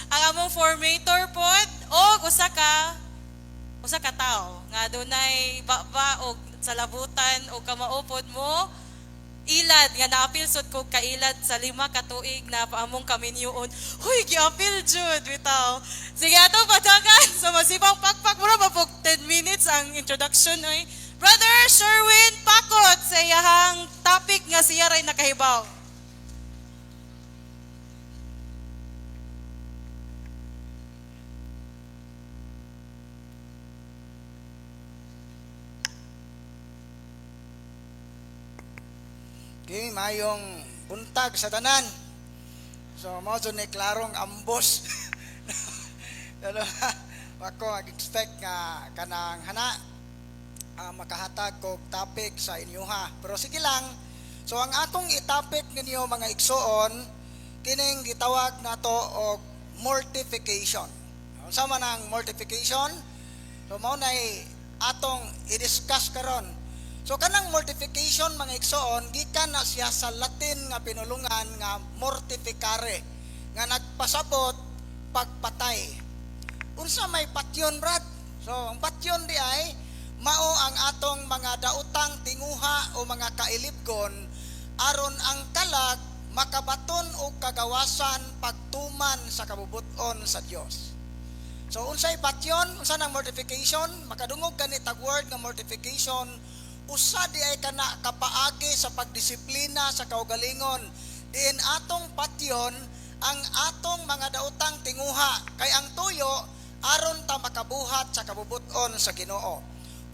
Ang among formator pod og usa ka tawo nga dunay baba og sa labutan og kamao pod mo ilad nga naapil sud ko kailad sa 5 ka tuig na paamong kaminyoon. Huy, giapil jud bitaw. Sige, ato padagan sa masibang pakpak, mura pa pog 10 minutes ang introduction oy. Brother Sherwin Pakot sa iyahang topic nga siya ray nakahibaw. Okay, mayong buntag sa tanan. So, mao jud ni klarong ambos. Pero ako ag-expect nga kanang hana makahatag kog topic sa inyoha. Pero sige lang. So, ang atong i-topic ninyo, mga igsuon, kining gitawag nato og mortification. Unsa man ang mortification? So, mao nay atong i-discuss karon. So kanang mortification, mga igsoon, gikan na siya sa Latin nga pinulungan nga mortificare, nga nagpasabot pagpatay. Unsa may patyon, Brad? So ang patyon di ay mao ang atong mga daotang tinguha o mga kailibgon aron ang kalag makabaton og kagawasan pagtuman sa kabubuton sa Dios. So unsay patyon? Unsa nang mortification? Makadungog gani tag word nga mortification, usa di ay kana kapaagi sa pagdisiplina sa kaugalingon. Diin atong patyon ang atong mga daotang tinguha kay ang tuyo aron ta makabuhat sa kabubuton sa Ginoo.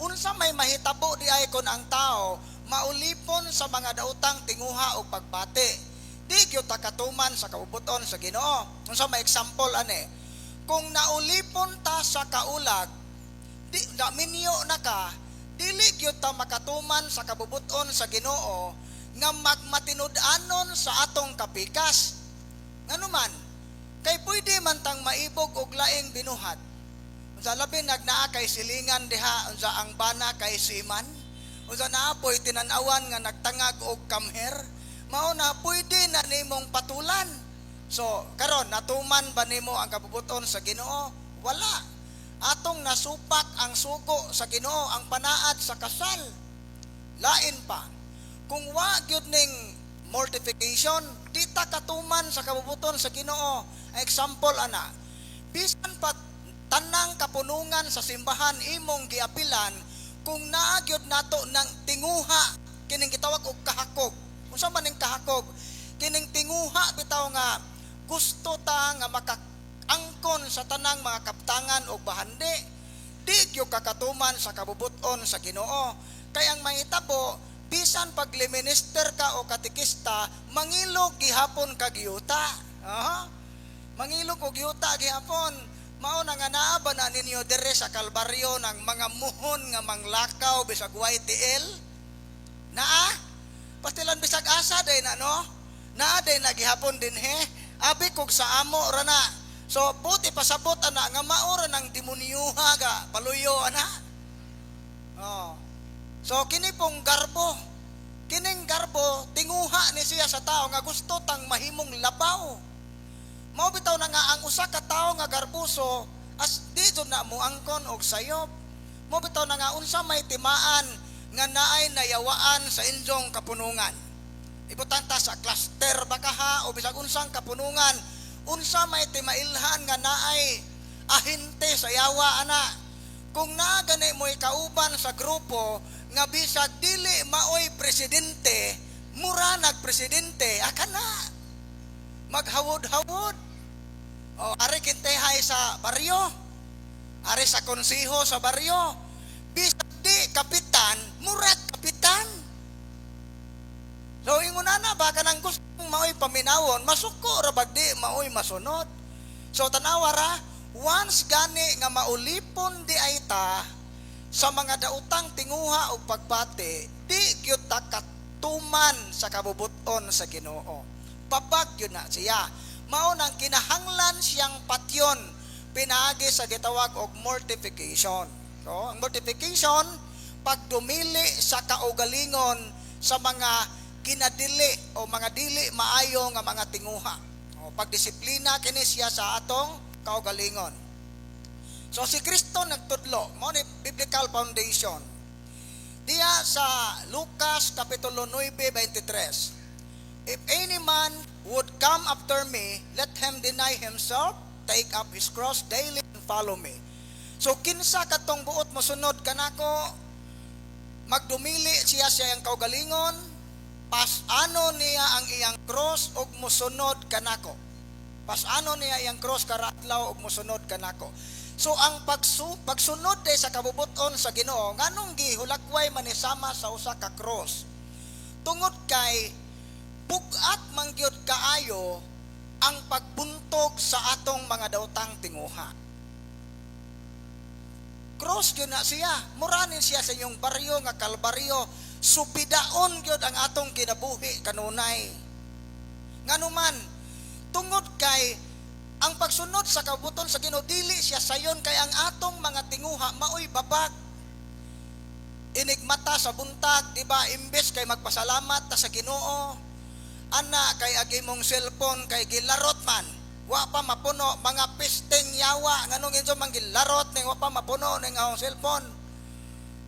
Unsa may mahitabo di ay kon ang tao maulipon sa mga daotang tinguha o pagbati? Di gyud ta katuman sa kabubuton sa Ginoo. Unsa may example ane? Kung naulipon ta sa kaulag, di na minyo na ka, dili gyud ta makatuman sa kabubuton sa Ginoo nga magmatinud-anon sa atong kapikas. Ngano man? Kay pwede man tang maibog og laing binuhat. Unsa labi nagnaa kay silingan diha, unsa ang bana kay siman? Unsa naa poy tinan-awan nga nagtangag og kamher? Mao na pwede na nimong patulan. So, karon natuman ba nimo ang kabubuton sa Ginoo? Wala. Atong nasupak ang sugo sa Ginoo, ang panaad sa kasal. Lain pa, kung wa gyud ning mortification, di ta katuman sa kabubuton sa Ginoo. Example ana, bisan pa tanang kapunungan sa simbahan imong giapilan, kung naa gyud nato ng tinguha kining gitawag og kahakog. Unsa man ning kahakog? Kining tinguha bitaw nga gusto ta nga maka angkon sa tanang mga kaptangan o bahandi, di gyud kakatuman sa kabubuton sa Ginoo. Kay ang mahitabo, bisan pag minister ka o katikista, mangilog gihapon ka giyuta. Aha. Mangilog og yuta gihapon. Mao na nga naa ba na ninyo dire sa Kalbaryo ng mga muhon nga manglakaw bisag YTL? Naa? Pastilan bisag asa day na, no? Naa day na gihapon dinhe. Abi kog sa amo ra na. So buti pasabot ana nga mao ra nang demonyoha ga paluyo ana. Oh. So kini pong garbo. Kining garbo tinguha ni siya sa tao nga gusto tang mahimong labaw. Mao bitaw na nga ang usa ka tawo nga garbuso as di jud na moangkon og sayop. Mao bitaw na nga unsa may timaan nga naay nayawaan sa inyong kapunungan. Ibutang ta sa cluster ba ka ha o bisag unsang kapunungan, unsa may timailhan nga naay ahinte sa yawa ana. Kung naa gani mo'y kauban sa grupo nga bisag dili maoy presidente, mura nagpresidente, aka na. Maghawod-hawod. O, ari kintehay sa baryo. Ari sa konsiho sa baryo. Bisag di kapitan, murag kapitan. So ingon na baka nang gustong maoy paminawon, masuko ra bag di maoy masunod. So tanawa ra, once gani nga maulipon di ay ta sa mga daotang tinguha og pagbati, di gyud ta katuman sa kabubuton sa Ginoo. Babag yun na siya. Mao nang kinahanglan siyang patyon pinaagi sa gitawag og mortification. So, ang mortification, pagdumili sa kaugalingon sa mga ginadili o mga dili maayo nga mga tinguha. O, pagdisiplina kini siya sa atong kaugalingon. So si Kristo nagtudlo, mao ni biblical foundation. Diya sa Lucas Kapitulo 9:23. "If any man would come after me, let him deny himself, take up his cross daily and follow me." So kinsa katong buot mosunod kanako, magdumili siya sa iyang kaugalingon, pas-ano niya ang iyang cross ug mosunod kanako. Pas-ano niya iyang cross kada adlaw ug mosunod kanako. So ang pagsunod day sa kabubuton sa Ginoo, nganong gihulakway man ni sama sa usa ka cross? Tungod kay bugat man gyud kaayo ang pagbuntog sa atong mga daotang tinguha. Cross gyud na siya. Muranin siya sa inyong baryo nga Kalbaryo. Subidaon gyud ang atong kinabuhi kanunay. Nganuman, tungod kay ang pagsunod sa kabubuton sa Ginoo, dili siya sayon kay ang atong mga tinguha maoy babag. Inigmata sa buntag, di ba, imbes kay magpasalamat ta sa Ginoo, ana kay agi mong cellphone kay gilarot man. Wa pa mapuno, mga pisting yawa, nganong inso man gilarot ning wa pa mapuno ning akong cellphone?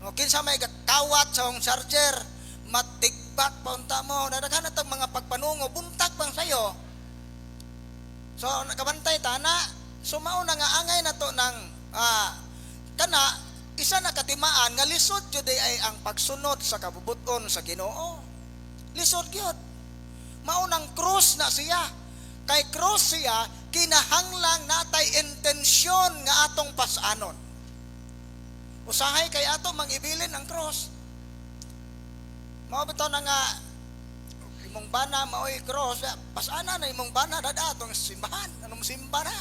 O kinsa may gakawat sa akong charger, matigbak pa unta mo. Nadaghan na tag mga pagpanungo, buntag pang sayo. So nakabantay ta na, so mao na nga angay na to ng kana isa na katimaan nga lisod jud ay ang pagsunod sa kabubuton sa Ginoo. Lisod gyud. Mao nang cross na siya. Kay cross siya, kinahanglang natay intensyon nga atong pasanon. Usahay kay ato mangibilin ang cross. Mao bitaw na nga imong bana maoy cross, pasana na imong bana dada atong simbahan. Anong simba na?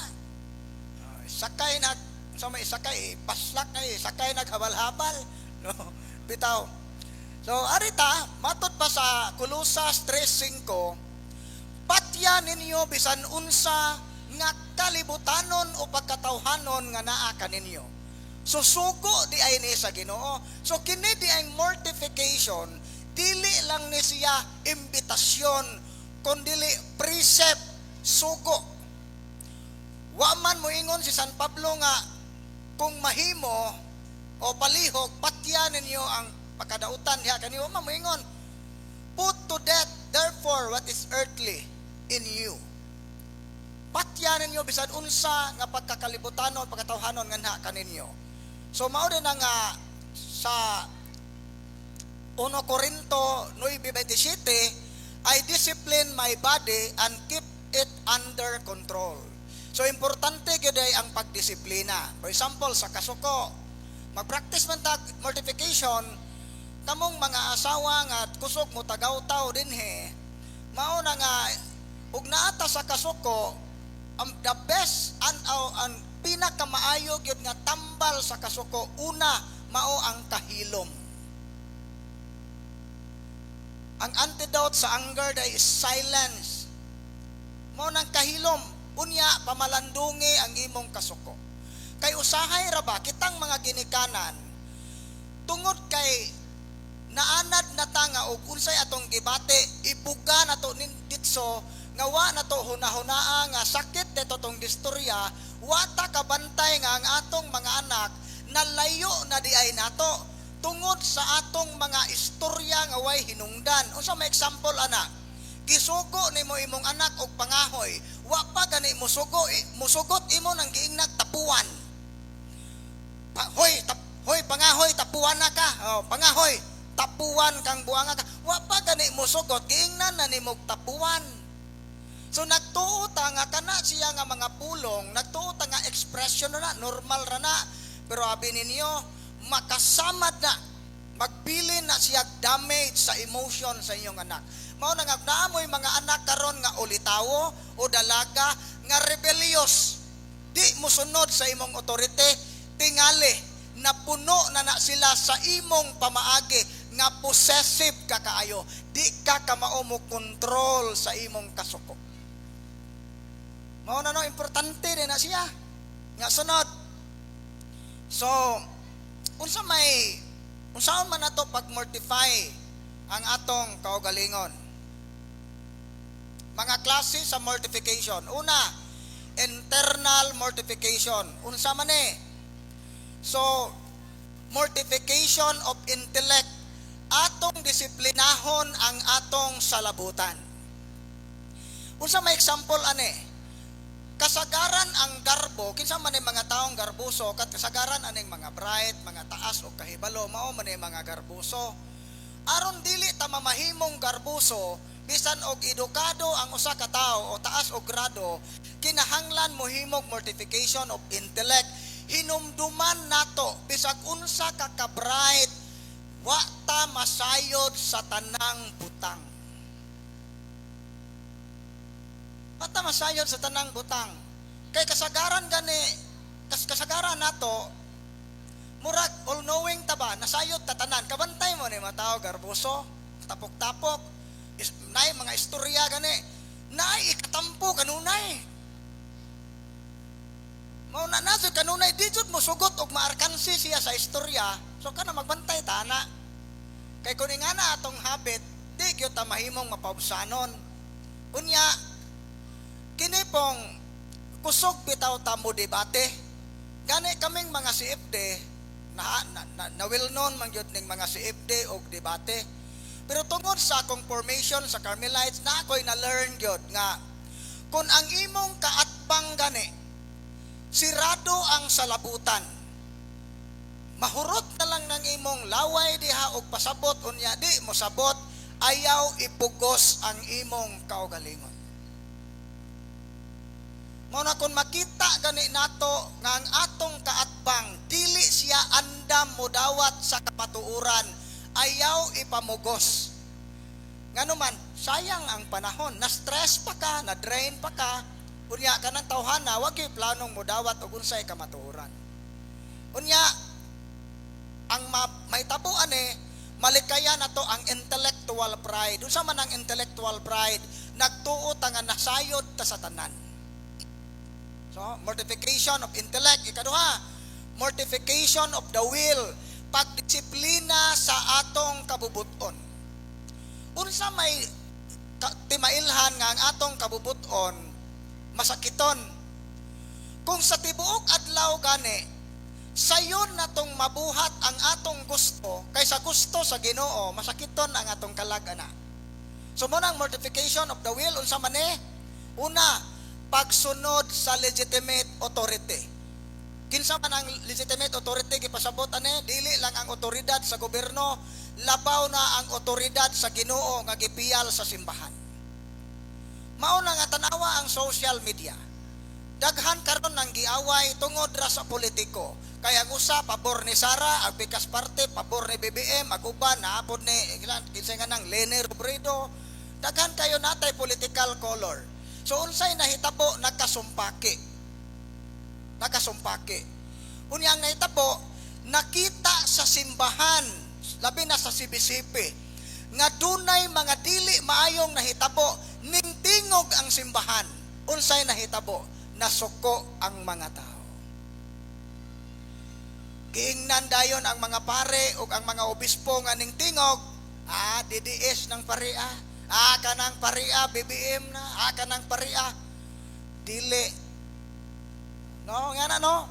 Sakay na sa may sakay, paslak kay sakay naghabal-habal. No, bitaw. So arita, matod pa sa Kolosas 3:5, "Patya ninyo bisan unsa nga kalibutanon o pagkatawhanon nga naa kaninyo." So sugo di ay ni sa Ginoo. So kini di ay mortification, dili lang ni siya imbitasyon, kundili precept, sugo. Wa man moingon si San Pablo nga kung mahimo o palihog patya ninyo ang pagkadautan diha kaniyo, wa man moingon. "Put to death therefore what is earthly in you." Patya ninyo bisan unsa nga pagkakalibutanon, pagkatawhanon nga naa kaninyo. So mao din ang nga sa 1 Corinto 9:27, "I discipline my body and keep it under control." So importante gyud ay ang pagdisiplina. For example, sa kasuko, magpractice man tag mortification, kamong mga asawa nga kusog mo tagaw-taw dinhi, mao na nga ug naata sa kasuko, ang the best and ang pinakamaayo gyud nga tambal sa kasuko, una mao ang kahilom. Ang antidote sa anger day is silence. Mao nang kahilom, unya pamalandungi ang imong kasuko. Kay usahay ra ba kitang mga ginikanan, tungod kay naanad na ta nga og unsay atong gibati ibuga na to nin ditso nga wa na to hunahunaa nga sakit dito tong distorya, wa ta kabantay nga ang atong mga anak nalayo na di ay nato tungod sa atong mga istorya nga way hinungdan. Unsa may example ana? Gisugo nimo imong anak og pangahoy, wa pa gani musugo, musugot imo nang giingnag tapuan. Hoy, hoy pangahoy, tapuan na ka. Oh, pangahoy, tapuan kang buanga ka. Wa pa gani musugot, giingnan na nimo tapuan. So nagtuo ta nga kana siya nga mga pulong, nagtuo ta nga expression na, normal ra na. Pero abi ninyo, makasamad na, magbilin na siya damage sa emotion sa inyong anak. Mao na nga naamoy mga anak karon nga ulitawo o dalaga nga rebellious. Di mosunod sa imong otorite, tingali napuno na na sila sa imong pamaagi nga possessive ka kaayo. Di ka kamao mo kontrol sa imong kasuko. Mao na no, importante din na siya. Nga sunod. So, unsa may unsaon man nato pag-mortify ang atong kaugalingon? Mga klase sa mortification. Una, internal mortification. Unsa man eh? So, mortification of intellect. Atong disiplinahon ang atong salabutan. Unsa may example ane? Kasagaran ang garbo, kinsa man ni mga taong garboso, kat kasagaran aning mga bright, mga taas o kahibalo, mao man ni mga garboso. Aron dili ta mamahimong garboso, bisan og edukado ang usa ka tawo o taas og grado, kinahanglan mohimog mortification of intellect. Hinumduman nato bisag unsa ka ka-bright, wa ta masayod sa tanang butang. Wa ta masayod sa tanang butang. Kay kasagaran gani, kasagaran nato, murag all knowing ta ba, nasayod ta tanan. Kabantay mo ni mga tao garboso, tapok-tapok, naay mga istorya gani, naay ikatampo kanunay. Mao na nasud kanunay di jud mo sugot og maarkansi siya sa istorya, so kana magbantay ta ana. Kay kun ingana atong habit, di gyud ta mahimong mapaubsanon. Unya kini pong kusog bitaw ta mo debate. Gani kaming mga CFD na well known man gyud ning mga CFD og debate. Pero tungod sa akong formation sa Carmelites, na ako'y na-learn gyud nga kung ang imong kaatbang gani sirado ang salabutan, mahurot na lang ng imong laway diha og pasabot, unya di mo sabot, ayaw ipugos ang imong kaugalingon. Mao na kung makita gani nato nga ang atong kaatbang dili siya andam modawat sa kamatuoran, ayaw ipamugos. Ngano man, sayang ang panahon, na-stress pa ka, na-drain pa ka, unya kanang tawhana wa gyud planong modawat og unsay kamatuoran. Unya ang mahitabo ani, malikaya nato ang intellectual pride. Unsa man ang intellectual pride? Nagtuo ta nga nasayod ta sa tanan. So, mortification of intellect. Ikaduha, mortification of the will. Pagdisiplina sa atong kabubuton. Unsa may timailhan nga ang atong kabubuton masakiton? Kung sa tibuok adlaw gani, sayon natong mabuhat ang atong gusto kaysa gusto sa Ginoo, masakiton ang atong kalag ana. So mo nang mortification of the will, unsa man eh? Una, pagsunod sa legitimate authority. Kinsa man ang legitimate authority gipasabot ane, dili lang ang otoridad sa gobyerno, labaw na ang otoridad sa Ginoo nga gipiyal sa simbahan. Mao na nga tan-awa ang social media. Daghan karon nang giaway tungod ra sa politiko. Kay ang usa pabor ni Sara, ang Pikas Parte pabor ni BBM, ang uban naapod ni kinsa nga nang Leni Robredo. Daghan kayo natay political color. So unsay nahitabo? Nagkasumpaki. Nagkasumpaki. Unya ang nahitabo, nakita sa simbahan, labi na sa CBCP, nga dunay mga dili maayong nahitabo, ningtingog ang simbahan. Unsay nahitabo? Nasuko ang mga tao. Giingnan dayon ang mga pare ug ang mga obispo nga ningtingog, DDS ng paria, kanang paria, BBM na, kanang paria. Dili. No, nga na no.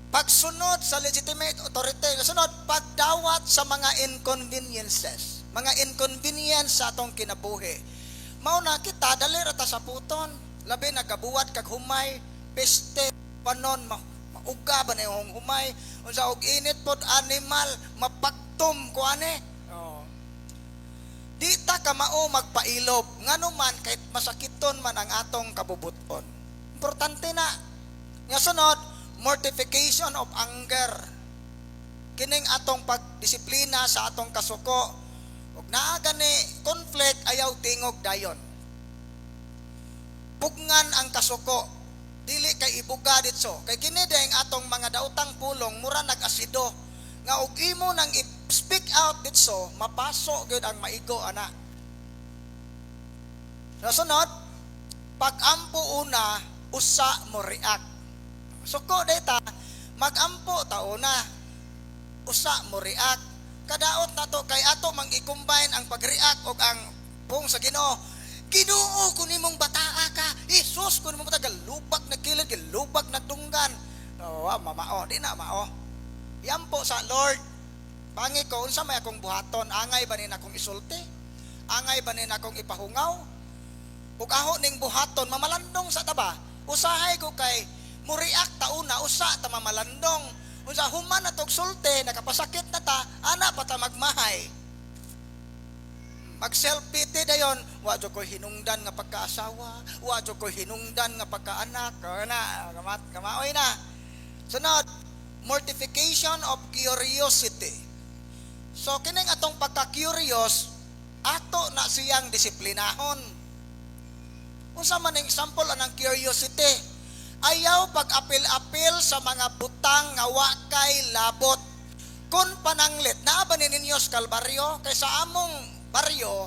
Pagsunod sa legitimate authority, sunod pagdawat sa mga inconveniences, mga inconvenience sa atong kinabuhi. Mao na kita dali ra ta sa puton, labi nagabuhat kag humay, peste panon mauga ba na yung humay, unsa og init pod animal mapagtum ko ane. Oh. Di ta kamao magpailob, ngano man kahit masakiton man ang atong kabubuton. Importante na. Nga sunod, mortification of anger. Kining atong pagdisiplina sa atong kasuko. Ug naa gani conflict, ayaw tingog dayon. Pugngan ang kasuko. Dili kay ibuga ditso. Kay kini ding atong mga daotang pulong mura nag-asido nga og imo nang i-speak out ditso, mapaso gyud ang maigo ana. Sa sunod, pag-ampo una, usa mo react. Suko data, mag-ampo ta una, usa mo react. Kadaot na to kay ato mang i-combine ang pag-react og ang pung sa Ginoo. Ginoo, kung imong bataa ka, Jesus, kung imong bataa, galubag na kilid, galubag na dunggan. Oh, mamao, di na mao. Yampo sa Lord. Pangi ko, unsa may akong buhaton, angay ba ni akong isulti? Angay ba ni akong ipahungaw? Ug aho ning buhaton, mamalandong sa ta ba? Usahay ko kay muriak tauna, usa ta mamalandong. Unsa human na tog sulti, nakapasakit na ta, ana pa ta magmahay. Mag self-pity dayon, wa jud ko hinungdan nga pagkaasawa, wa jud ko hinungdan nga pagkaanak, na kamat kamaoy na. Sunod, mortification of curiosity. So kining atong pagka-curious, ato na siyang disiplinahon. Unsa man ang example anang curiosity? Ayaw pag-apil-apil sa mga butang nga wa kay labot. Kung pananglit, naa ba ni ninyo sa Kalbaryo? Kay sa among baryo,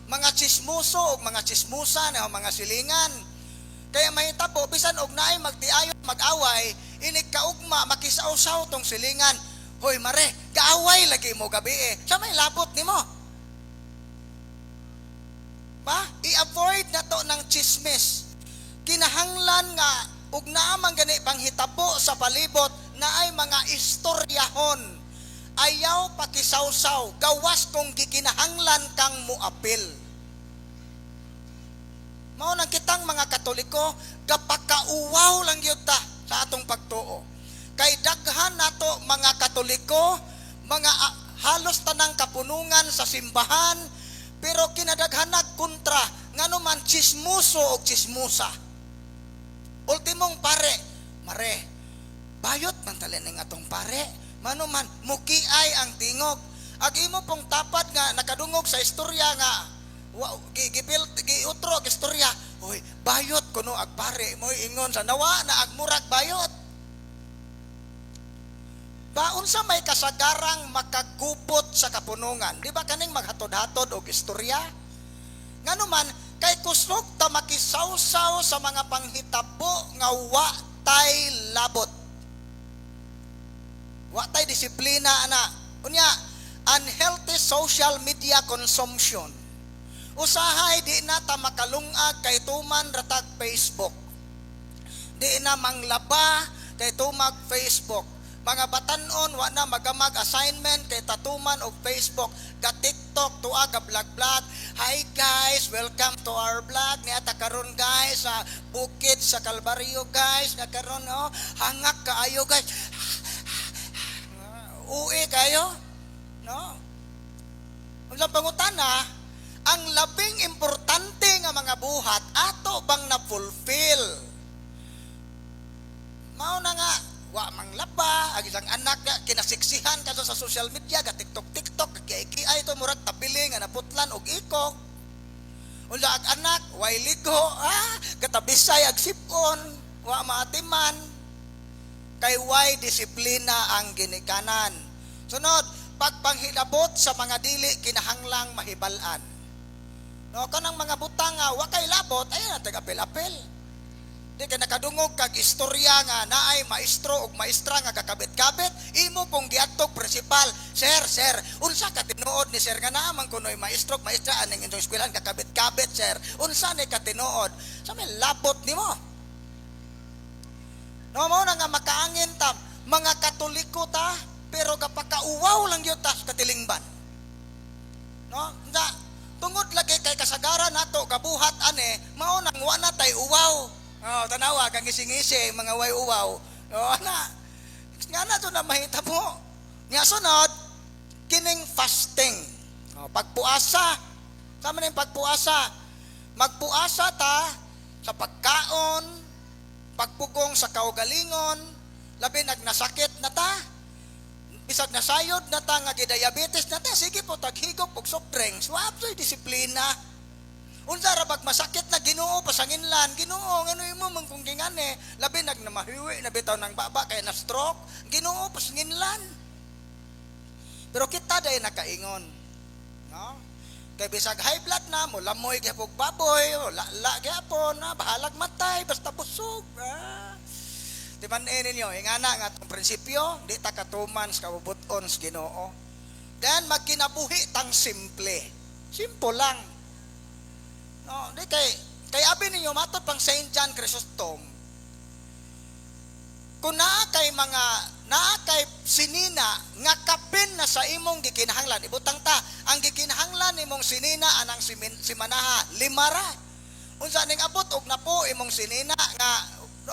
mga chismoso o mga chismosa na mga silingan. Kaya mahitabo, bisan og naay magtiayon, mag-away, inig kaugma, makisaw-saw tong silingan. "Hoy mare, gaaway lagi mo gabi eh." Sa may labot nimo. Ba? I-avoid na to ng chismis. Kinahanglan nga ug naa man gani panghitabo sa palibot na ay mga istoryahon. Ayaw pakisawsaw, gawas kung gikinahanglan kang muapil. Mao nang kitang mga Katoliko, gapakauwaw lang gyud ta sa atong pagtuo. Kay daghan nato mga Katoliko, mga halos tanang kapunungan sa simbahan, pero kinadaghanag kontra, ngano man chismoso og chismosa. Ultimong pare, "Mare, bayot man tali ning atong pare." Mano man, mukiay ang tingog. Ag imo pong tapad nga nakadungog sa istorya nga wa, gi, gipil, giutro og istorya, "Hoy, bayot kuno ag pare," mo ingon sa nawa na ag murag bayot. Baon sa may kasagarang makagupot sa kapunungan. Di ba kaning maghatod-hatod og istorya? Ngano man, kay kusog ta makisawsaw sa mga panghitabo nga wa tay labot. Wa tay disiplina ana. Unya, unhealthy social media consumption. Usahay di na ta makalungag kay tuman ratag Facebook. Di na manglaba kay tumag Facebook. Mga batanon wa na magamag assignment kay tatuman og Facebook, ga TikTok tuwa ga vlog vlog. "Hi guys, welcome to our vlog. Niata karon guys sa bukid sa Kalbaryo guys, nga karon oh, hangak kaayo guys." Uwi kayo? No? Ang pangutana, ang labing importante nga mga buhat ato bang na-fulfill? Mao na nga wa manglaba ang isang anak nga kinasiksihan kaso sa social media, ga TikTok TikTok, kay to murag tabili nga naputlan og ikog. Unsa ag anak way ligo, katabisay ag sipon, wa maatiman kay way disiplina ang ginikanan. Sunod, pagpanghilabot sa mga dili kinahanglang mahibal-an. No, kanang mga butang nga wa kay labot, ay na apel-apel. Di ka nakadungog kag istorya nga naay maestro ug maestra nga kakabit-kabit, imo pong giadtog principal. "Sir, sir, unsa ka tinuod ni sir nga naa man kunoy maestro ug maestra aning inyong eskwelahan kakabit-kabit, sir? Unsa ni katinuod?" Sa may labot nimo? No, mo na nga makaangin ta, mga Katoliko ta, pero gapakauwaw lang gyud ta sa katilingban. No? Da, tungod lagi kay kasagaran nato gabuhat ane, mao nang wa na tay uwaw. Oh, tanawa kang ngising-ngisi mga way uwaw. Oh, ana. Nga na to na mahitabo. Nga sunod, kining fasting. Oh, pagpuasa. Sama na yung pagpuasa. Magpuasa ta sa pagkaon, pagpugong sa kaugalingon, labi nagnasakit na ta. Bisag nasayod na ta nga gidiabetes na ta, sige po taghigop og soft drinks. Wa so'y disiplina. Unsa ra bag masakit na, "Ginoo, pasanginlan, Ginoo, ngano imo man kung gingani?" Labi nag namahiwi na bitaw ng baba kay na stroke, "Ginoo, pasanginlan." Pero kita day nakaingon. No? Kay bisag high blood na, mo lamoy gyapon baboy, o la, la gyapon, na bahalag matay, basta busog. Ah. Di man eh ninyo, ingana nga atong prinsipyo, di ta katuman sa kabubuton sa Ginoo. Then magkinabuhi tang simple. Simple lang. No, di kay kay abi ninyo, matod pang Saint John Chrysostom, kung naa kay sinina nga kapin na sa imong gikinahanglan, ibutang ta ang gikinahanglan nimong sinina anang simanaha 5 ra. Unsa ning abot og napo imong sinina nga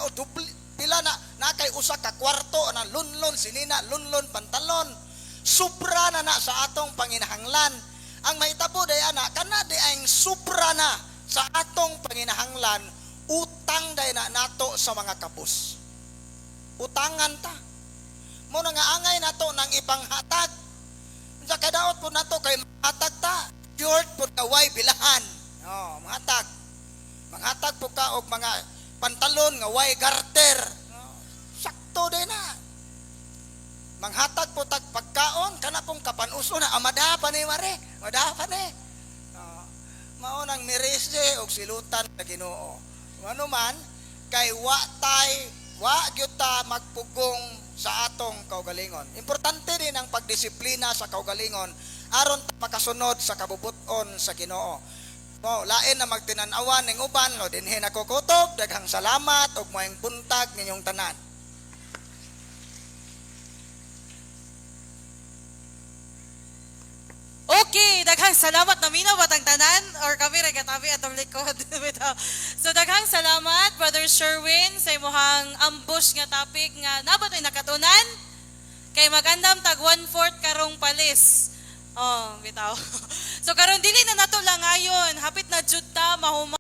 o, dupli, pila na, naa kay 1 ka kwarto na lunlon sinina, lunlon pantalon, sobra na na sa atong panginahanglan. Ang mahitabo day ana, kana di ang sobra na sa atong panginahanglan, utang day na nato sa mga kabus. Utangan ta. Mo na nga angay nato nang ipanghatag. Unsa kadaot po nato kay mahatag ta. Short po ka, way bilahan. Oh, manghatag. Manghatag po ka og mga pantalon nga way garter. Oh, sakto din na. Manghatag po tag pagkaon, kana pong kapanuso na amada pa ni mare, mada pa ni. Oh, mao nang merese og silutan sa Ginoo. Ano man kay wa tay wa gyud ta magpugong sa atong kaugalingon. Importante din ang pagdisiplina sa kaugalingon aron ta makasunod sa kabubuton sa Ginoo. Mo lain na magtinan-awan ning uban no dinhi nako kutob. Daghang salamat ug maayong buntag ninyong tanan. Okay, daghang salamat. Naminaw ba tang tanan or kami ra katabi atong likod? Bitaw. So daghang salamat, Brother Sherwin, sa imuhang ambush nga topic nga nabatoy nakatunan kay magandam tag 1/4 karong palis. Oh, bitaw. So karon dili na nato lang ngayon, hapit na jud ta mahuman.